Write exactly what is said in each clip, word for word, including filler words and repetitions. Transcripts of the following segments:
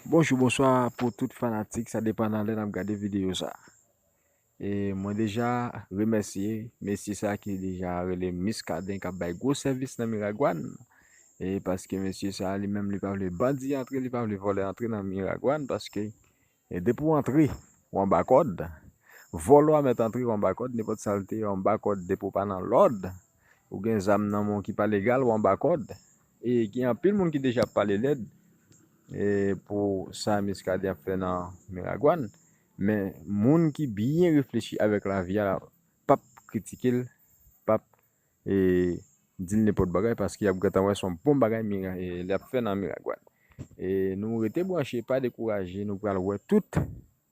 Bonjou, bonswa pou tout fanatik, sa depann nan lè n ap gade videyo sa. E mwen deja remèsye mesye sa ki deja rele Muscadin k ap bay gwo sèvis nan Miragwàn. E paske mesye sa li menm li pa vle bandi antre, li pa vle vòlè antre nan Miragwàn paske e depi w antre, w anba kòd. Vòlò a mèt antre, w anba kòd, nenpòt sa l te ye, w anba kòd, depi w pa nan lòd, ou gen zam nan men w ki pa legal, w anba kòd. E gen anpil moun ki deja ap pale lèd e pou sa Muscadin ap fè nan Miragwàn. Men moun ki byen reflechi avèk lavi a p ap kritike l, p ap e, di l nenpòt bagay paske y ap gentan wè se yon bon bagay Mira- e, l ap fè nan Miragwàn. E nou rete branche, pa dekouraje, nou pral wè tout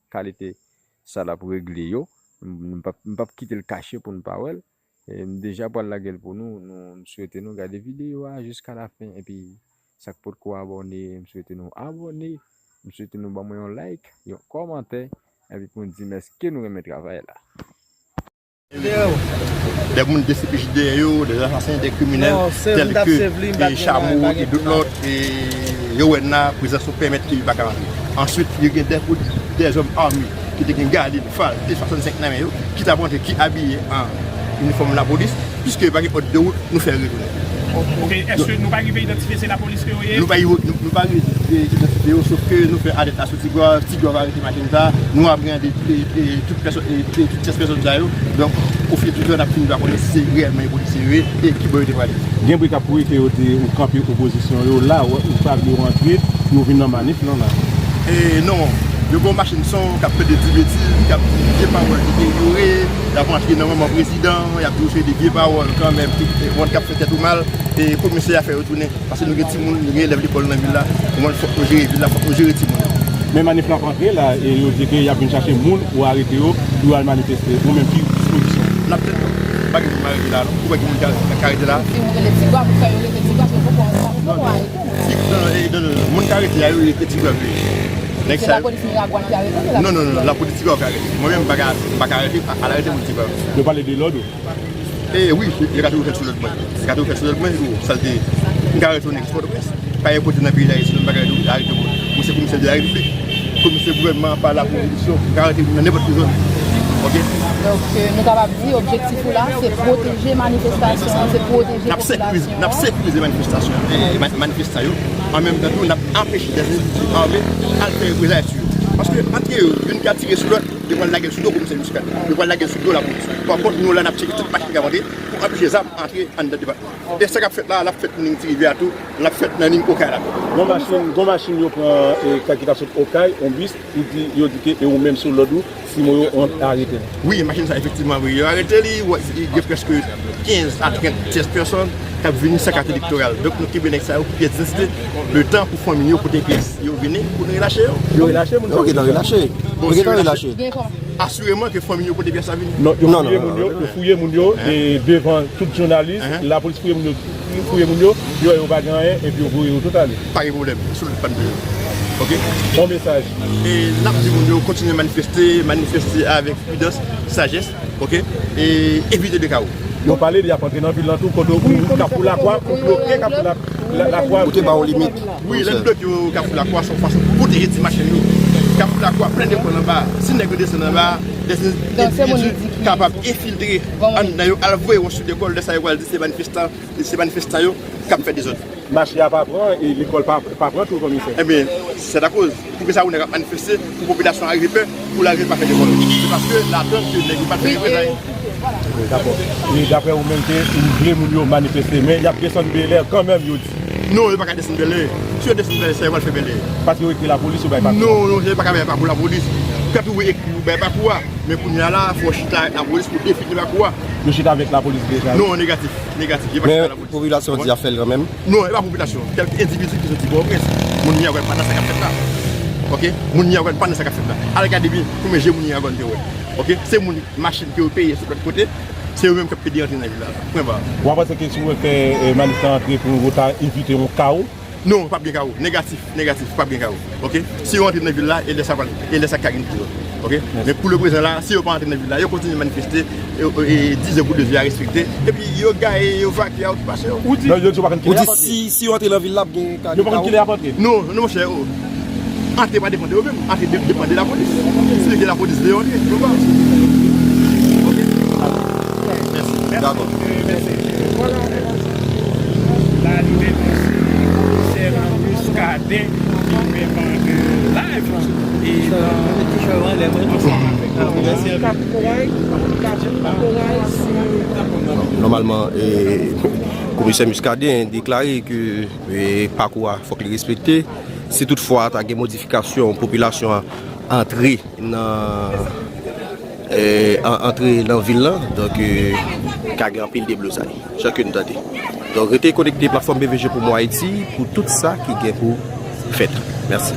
kalite sa l ap regle yo. M p ap, m p ap kite l kache pou n pa wè l. E m deja pral lage l pou nou. Nou, m swete nou gade videyo a jiska lafen. Epi sa k potko abòne, m swete nou abòne. M swete nou ban mwen yon like, yon kòmantè. Epi pou n di m èske nou renmen travay la. Des moun D C P J dèyè yo, des assassins, des criminels, tels que e, Chameau e dot lòt, e yo wè n la, prezans nou pèmèt ke yo pa ka rantre. Answit, yo gen des, des hommes armés ki te gen galil, fal, T swasannsenk nan men yo, ki t ap rantre, ki abiye an inifòm lapolis, piske yo pa gen òd de wout, nou fè retounen. Ok, èske nou pa rive idantifye se lapolis ke yo ye? Nou pa rive, nou, nou pa rive idantifye yo, sof ke nou fè alèt la sou Tigwav, Tigwav arete machin sa, nou aprann de, de, de tout pèsòn, de, de tout tyès pèsòn sa yo. Donk, ofitèzman, n ap fin pa konnen si se reyèlman yon polisye yo ye e ki bò yo te prale. Gen bri k ap kouri ke yo te, ou kanpe opozisyon yo la, ou, ou pa vle yo rantre, yo vin nan manif lan la. E non, yo gen yon machin son k ap plede di betiz, k ap di vye pawòl deteryore, y ap rantre nan manman prezidan, y ap di w se de vye pawòl kanmenm, tout moun k ap fè tèt ou mal, e komisè a fè yo tounen. Paske nou gen timoun, nou gen elèv lekòl nan vil la, kòman fòk nou jere vil la, fòk nou jere timoun yo. Men manif la ap antre la, e yo di ke y ap vin chache moun pou arete yo, pou yo al manifeste. Ou menm, ki dispozisyon? N ap tann yo. Pa gen moun arete la, non. Ou pa gen moun ka, ka arete la. Si ou rele Tigwav, ou fè yo rete Tigwav, yo poko, yo poko arete nou. Ti, non, e, non, non, non. Moun ka arete a, yo rete Tigwav yo ye. Nèg sa yo. Se lapolis Miragwàn ki arete, se lapolis Tigwav? Non, non, non, lapolis Tigwav ka arete. Mwen menm, m pa ka, m pa ka arete, al arete moun Tigwav. Yo pale de lòd ou? E wi, yo ka toujou fè sou lòd mwen. Yo ka toujou fè sou lòd mwen, yo, sa l te ye. M ka retounen Pòtoprens. Pa gen kote nan peyi Dayiti, m pa ka arete moun. Mwen se komisè de la Repiblik, komisè gouvènman an pa la pou revolisyon. M ka arete moun nan nenpòt ki zòn. Ok? Donk, e, nou kapab di objektif ou la, se pwoteje manifestasyon an, se pwoteje popilasyon an. N ap sekirize, n ap sekirize manifestasyon, e, ma-, manifestan yo. An menm tan tou, n ap anpeche dèz endividi ame al fè reprezay sou yo. Paske antre yo, youn ka tire sou lòt, yo pral lage l sou do komisè Muscadin. Yo pral lage l sou do lapolis. Pa kont, nou la, n ap tcheke tout machin k ap antre pou anpeche zam antre anndan depatman. E sa k ap fèt la, l ap fèt nan liy Ti Rivyè a tou, l ap fèt nan liy Okay la tou. Gon machin, gon machin yo pran, e, ki ta sot Okay, yon bis, yo di, yo di ke e ou menm sou lòd ou, Simon yo arete l. Wi, machin sa efektivman, wi, yo arete li, wè, gen prèske kenz a trant tyès pèsòn k ap vini san kat elektoral. Donk nou kenbe nèg sa yo pou pyès didantite, letan pou fanmi yo pote pyès yo vini, pou nou relache yo. Yo relache moun sa yo? Yo gentan relache. Bon, yo gentan relache. Asireman ke fanmi yo pote pyès la vini. Non, yo fouye moun yo, yo fouye moun yo, e devan tout jounalis, lapolis fouye moun yo, fouye moun yo, yo wè yo pa gen anyen, epi yo voye yo tout ale. Pa gen pwoblèm, sou lòd pa n peye. Ok? Yon mesaj. E n ap di moun yo kontinye manifeste, manifeste avèk pridans, sajès, ok? E evite de kawo. Yo pale de y ap antre nan vil lan tou, kote ou Kafou Lakwa, ou bloke Kafou La-, La-, Lakwa. Ou te ba yon limit. Wi, lè n bloke yo Kafou Lakwa, se yon fason pou pwoteje ti machann yo. Kafou Lakwa plen de kòn anba. Si nèg yo desann anba, dèz endividi kapab enfiltre anndan yo, al voye wòch sou de kò l, lè sa yo pral di se manifestan, se manifestan yo k ap fè dezòd. Mache a pa pran, e lekòl pa, pa pran tou, komisè. Ebyen, c'est à cause. Poukisa ou nèg ap manifeste, pou popilasyon a rive pè, pou l rive pa fè de vòlò? Se paske l atann ke nèg yo pa t fè reprezay. Wi, dakò. E daprè ou menm ke ou vle moun yo manifeste, men y ap desann Bèlè kanmenm, yo di. Non, yo pa ka desann Bèlè. Si yo desann Bèlè, sa yo pral fè Bèlè? Paske yo ekri lapolis, yo bay pakou a. Non, non, yo pa ka bay pakou lapolis. Pèp yo ekri, yo bay pakou a. Men kounye a la, fò w chita avèk lapolis pou defini pakou a. Yo chita avèk lapolis deja, wi. Non, negatif, negatif. Yo pa chita avèk lapolis. Men popilasyon di y ap fè l kanmenm. Non, e pa popilasyon. Kèlke endividi ki soti Pòtoprens. Moun Miragwàn pa nan sa k ap fèt la. Ok? Moun Miragwàn pa nan sa k ap fèt la. Al gade byen konbyen je moun Miragwàn te wè. Ok? Se moun machin ke yo peye sot lòt kote. Se yo menm k ap pede rantre nan vil la. Pwen ba. Ou pa panse ke si w fè, e, manif la antre pou nou ta evite yon kawo? Non, p ap gen kawo. Negatif, negatif, p ap gen kawo. Ok? Si yo antre nan vil la, e lè sa pral, e lè sa ka gen dezòd. Ok? Men pou leprezan la, si yo pa antre nan vil la, yo kontinye manifeste, e, e, dizè pou de vi a respekte. Epi yo gaye, yo vake a okipasyon yo. Ou di, non, yo di yo pa konn kilè y ap antre. Si, si yo antre nan vil la, ap gen ka gen kawo. Yo pa konn kilè y ap antre. Non, non, monchè, o. Antre pa depann de yo menm, antre de- depann de lapolis. Si gen lapolis deyò li ye, yo pa. Ok. Mèsi. Dakò. Mèsi. La li menm se komisè Muscadin li menm an live. E nan ansanm avèk nou. Nòmalman, e, komisè Muscadin deklare ke, e, pakou a fòk li respekte. Si toutfwa ta gen modifikasyon, popilasyon an antre nan, e, an- antre nan vil lan, donk, e, ka gen anpil deblozay. Chak nou tande. Donk, rete konekte platfòm B V G Promo Haïti pou tout sa ki gen pou fèt. Mèsi.